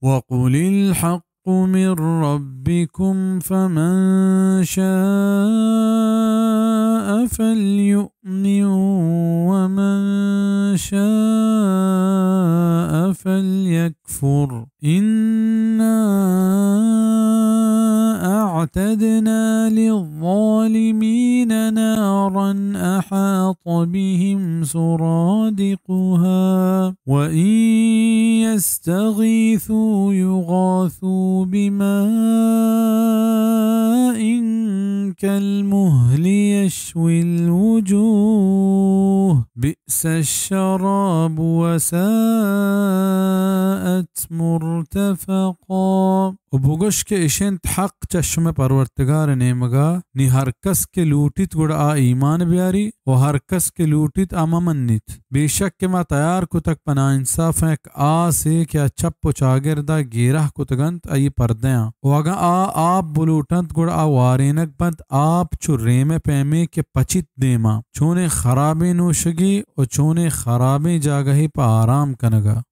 وقل الحق من ربكم فمن شاء فليؤمن ومن شاء فليكفر. إنا أعتدنا للظالمين نارا أحاط بهم سرادقها وإن يستغيثوا يغاثوا بماء كالمهل يشوي الوجوه بئس الشراب وساءت مرتفقا. و بگوش کہ اش انت حق چہ شمئے پرورتگار ءِ نیمگ ءَ، نی ہر کس کہ لوٹیت گڑا آ ایمان بیاری و ہر کس کہ لوٹیت آ مہ منیت. بے شک کہ ما تیار کتگ پہ ناانصافاں یک آسے کہ آ چپ و چاگرد ءَ گیرہ کتگ انت آئی پردیاں، و اگاں آ آپ بلوٹنت گڑا آ وارینگ بنت آپ چو ریم ءِ پیمیں کہ پچیت دیما، چونیں خرابیں نوشگی و چونیں خرابیں جاگہے پہ آرام کنگ ءَ.